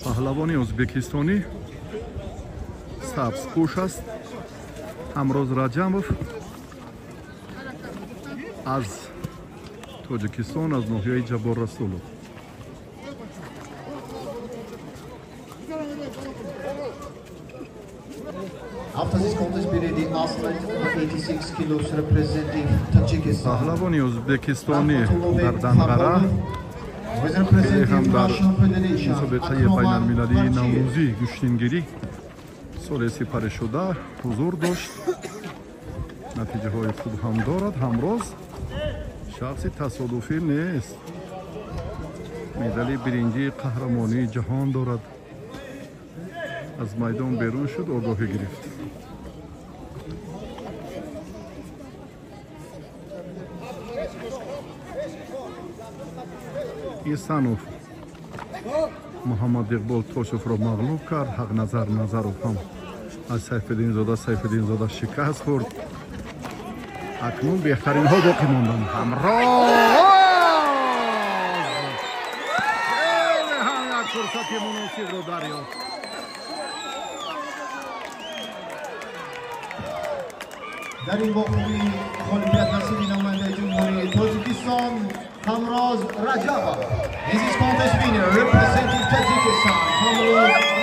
Паҳлавони ӯзбекистонӣ сабзпӯш аст. Ҳамроз Раҷабов аз Тоҷикистон, аз ноҳияи Ҷаббор Расулов. After this contest period, the athlete over 86 kilos representing Tajikistan. Паҳлавони ӯзбекистонӣ дар Данғара With хеле representing ҳам дар Russian Federation, мусобиқаи Akroman байналмилалии Parchiev. Наврӯзӣ гӯштингирӣ соли сипаришуда ҳузур дошт. Натиҷаҳои хуб ҳам дорад. Ҳамроз шахси тасодуфӣ нест, медали биринҷии қаҳрамонии ҷаҳон дорад. Аз майдон берун шуд, огоҳӣ гирифт. Исанов Муҳаммад Иқбол Тошевро мағлуб кард. Ҳақназар Назаров ҳам аз Сайфиддинзода Сайфиддинзода шикаст хӯрд. Акнун беҳтаринҳо боқӣ монданд. Ҳамроз хеле ҳам як фурсати муносибро дарёфт. Дар ин вохӯрӣ ғолибият насиби намояндаи Ҷумҳурии Тоҷикистон Ҳамроз Раҷабов. This is contest winner representing Tajikistan, Hamroz